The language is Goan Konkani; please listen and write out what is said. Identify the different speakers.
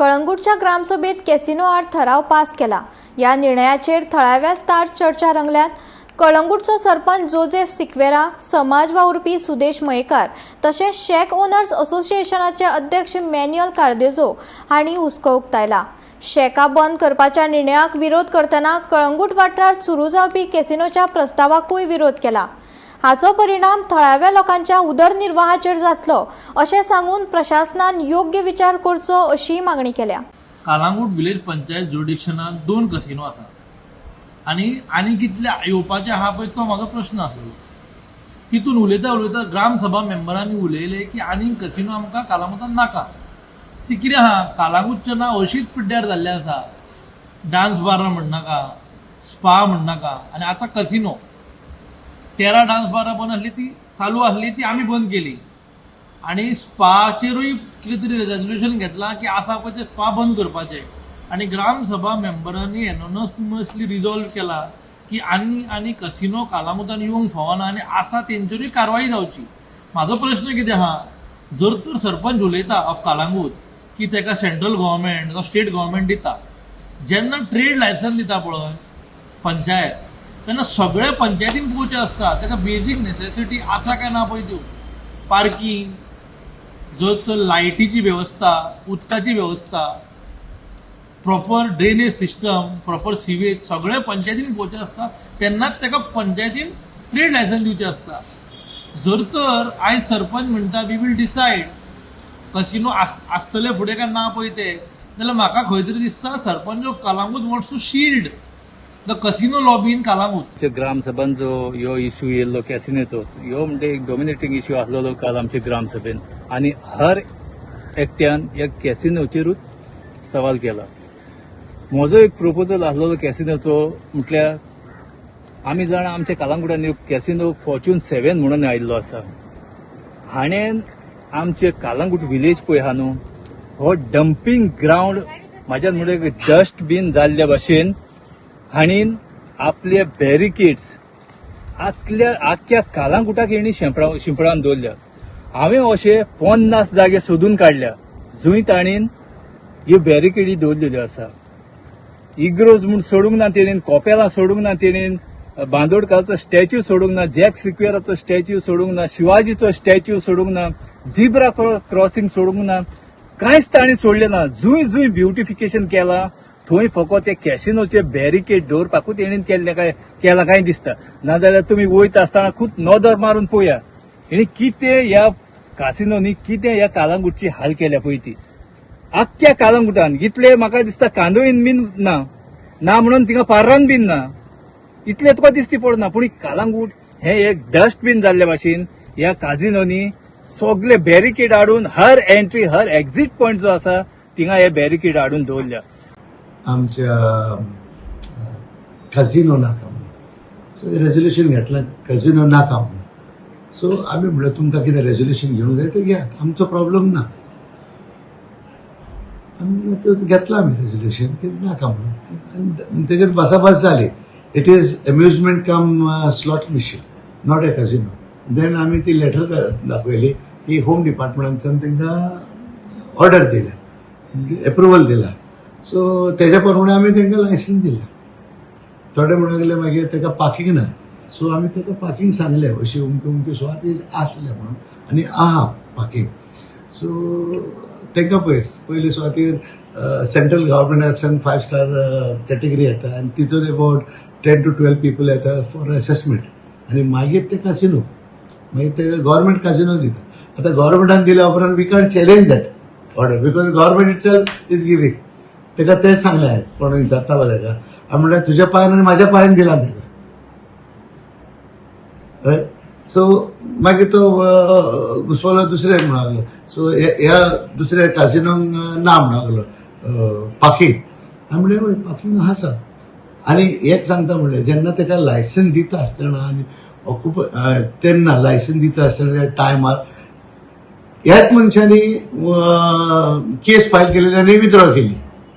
Speaker 1: कळंगूटच्या ग्रामसभेत कॅसिनो आड ठराव पास केला. ह्या निर्णयाचेर थळाव्या स्तरार चर्चा रंगल्यात. कळंगूटचो सरपंच जोजेफ सिक्वेरा, समाज वावुरपी सुदेश मयेकार तशेंच शॅक ओनर्स असोसिएशनाचे अध्यक्ष मॅन्युअल कार्देजो हांणी हुस्को उक्तायला. शॅका बंद करपाच्या निर्णयाक विरोध करतना कळंगूट वाठारात सुरू जावपी कॅसिनोच्या प्रस्तावाकूय विरोध केला. हाचो परिणाम थळाव्या लोकांच्या उदरनिर्वाहाचेर जातलो अशें सांगून प्रशासनान योग्य विचार करचो अशीय मागणी केल्या.
Speaker 2: कालांगूट विलेज पंचायत जुरिडिक्शनात दोन कसिनो आसा आनी आनी कितले येवपाचे आहा पळय, तो म्हाजो प्रश्न आसलो. तितून उलयता उलयता ग्रामसभा मेंबरांनी उलयले की आनीक कसिनो आमकां कालांगुटान नाका. ती कितें आहा, कालांगूटचें नांव अशीच पिड्ड्यार जाल्लें आसा. डान्स बारां म्हणनाका, स्पा म्हणनाका आनी आतां कसिनो. 13 डान्स बारां बंद आसली, ती चालू आसली, ती आमी बंद केली आनी स्पाचेरूय कितें तरी रेजोल्युशन घेतलां की आसा पळय ते स्पा बंद करपाचे. आनी ग्रामसभा मेंबरांनी युनॅनिमसली रिजॉल्व केला की आनी आनी कसिनो कालांगुटान येवंक फावना आनी आसा तेंचेरूय कारवाई जावची. म्हाजो प्रश्न कितें आहा, जर तर सरपंच उलयता ऑफ कालांगूट की ताका सेंट्रल गव्हर्मेंट जावं स्टेट गव्हर्मेंट दिता, जेन्ना ट्रेड लायसन्स दिता पळय पंचायत, तेन्ना सगळ्या पंचायतीन पळोवचें आसता, ताका बेजीक नेसेसिटी आसा काय ना पळय त्यो. पार्किंग, जर तर लायटीची वेवस्था, उदकाची वेवस्था, proper drainage system, proper sewage, सगळें पंचायतीन पळोवचें आसता, तेन्नाच ताका पंचायतीन ट्रेड लायसन्स दिवचें आसता. जर तर आयज सरपंच म्हणटा, "We will decide casino आसतले फुडें काय ना पळय ते," जाल्यार म्हाका खंय तरी दिसता sarpanch of Calangute wants to shield the casino lobby in Calangute.
Speaker 3: आमच्या ग्रामसभान जो ह्यो इश्यू येयल्लो कॅसिनोचो, ह्यो म्हणजे एक डॉमिनेटींग इश्यू आसलेलो काल आमच्या ग्रामसभेन आनी हर एकट्यान ह्या कॅसिनोचेरूच सवाल केला. म्हजो एक प्रपोजल आसलेलो कॅसिनोचो, म्हटल्यार आमी जाणा, आमच्या कालांगुटान एक कॅसिनो फॉर्च्यून 7 म्हणून आयिल्लो आसा. हाणें आमचे कालांगूट विलेज पळय आहा न्हू, हो डंपींग ग्रावंड म्हाज्यान म्हणजे डस्टबीन जाल्ल्या भाशेन हाणीन आपले बॅरिकेड्स आखल्या आख्ख्या कालांगुटाक हेणी शिंपडावन दवरल्या. हांवें अशे 50 जागे सोदून काडल्या जंय ताणेन ह्यो बॅरिकेडी दवरलेल्यो आसा. इग्रोज म्हूण सोडूंक ना तेणेन, कोपेलां सोडूंक ना तेणेन, बांदोडकाराचो स्टॅच्यू सोडूंक ना, जॅक सिक्वेराचो स्टॅच्यू सोडूंक ना, शिवाजीचो स्टॅच्यू सोडूंक ना, झिब्रा क्रॉसिंग सोडूंक ना, कांयच ताणें सोडलें ना. जूय जूय ब्युटिफिकेशन केलां थंय फकत ते कॅसिनोचे बॅरिकेड दवरपाकूच तेणेन केल्लें काय केलां काय दिसता. नाजाल्यार तुमी वयता आसतना खूब नदर मारून पळया, हेणी कितें ह्या कासिनोनी कितें ह्या कालांगुटची हाल केल्या पळय ती. आख्ख्या कालांगुटान इतले म्हाका दिसता कांदोळीन बीन ना, ना म्हणून थिंगा पार्रान बीन ना, इतले तुका दिसती पडना. पूण कालांगूट हे एक डस्टबीन जाल्ले भाशेन ह्या काजिनोनी सगळे बॅरिकेड हाडून हर एंट्री, हर एक्झिट पॉयंट जो आसा थिंगा हे बॅरिकेड हाडून दवरल्या.
Speaker 4: आमच्या कझिनो नाका म्हणून, सो रेजोल्युशन घेतलें कझिनो नाका म्हणून. सो आमी म्हणलें, तुमकां कितें रेजोल्युशन घेवंक जाय तें घेयात, आमचो प्रॉब्लम ना. आमी ते घेतलां आमी रेजोल्युशन की नाका म्हणून आनी तेजेर भासाभास जाली. It is amusement cum slot machine, not a casino. Then आमी ती लेटर दाखयली की होम डिपार्टमेंटान तांकां ऑर्डर दिल्या, म्हणजे एप्रुवल दिला. सो तेज्या प्रमाणे आमी तांकां लायसन्स दिलें. थोडे म्हणूंक लागले, मागीर ताका पार्किंग ना. सो आमी ताका पार्किंग सांगलें, अशी अमक्यो अमक्यो सुवाती आसले म्हणून आनी आहा पार्किंग. सो तांकां पळय, पयले सुवातेर सेंट्रल गव्हर्मेंटाच्यान फायव स्टार कॅटेगरी येता आनी तितून about 10 to 12 people येता फॉर एसेसमेंट आनी मागीर ते कासिनो, मागीर ते गव्हर्मेंट कासिनो दिता. आतां गव्हर्मेंटान दिल्या उपरांत we can't challenge that order because government it is giving. ताका तें सांगलें हांवें, कोण विचारतालो ताका, हांवें म्हणलें, तुज्या पांयान आनी म्हाज्या पांयान दिला ताका, रायट? सो मागीर तो घुसवलो, दुसरे म्हणूंक लागलो. सो ह्या दुसऱ्या काजिनोंक ना म्हणूंक लागलो पार्किंग. हांवें म्हणलें, "हय, पार्किंग आसा." आनी एक सांगता म्हणलें, जेन्ना ताका लायसन्स दिता आसतना आनी ऑक्युप तेन्ना लायसन्स दिता आसतना टायमार ह्याच मनशांनी केस फायल केलेली आनी विथड्रॉ केली.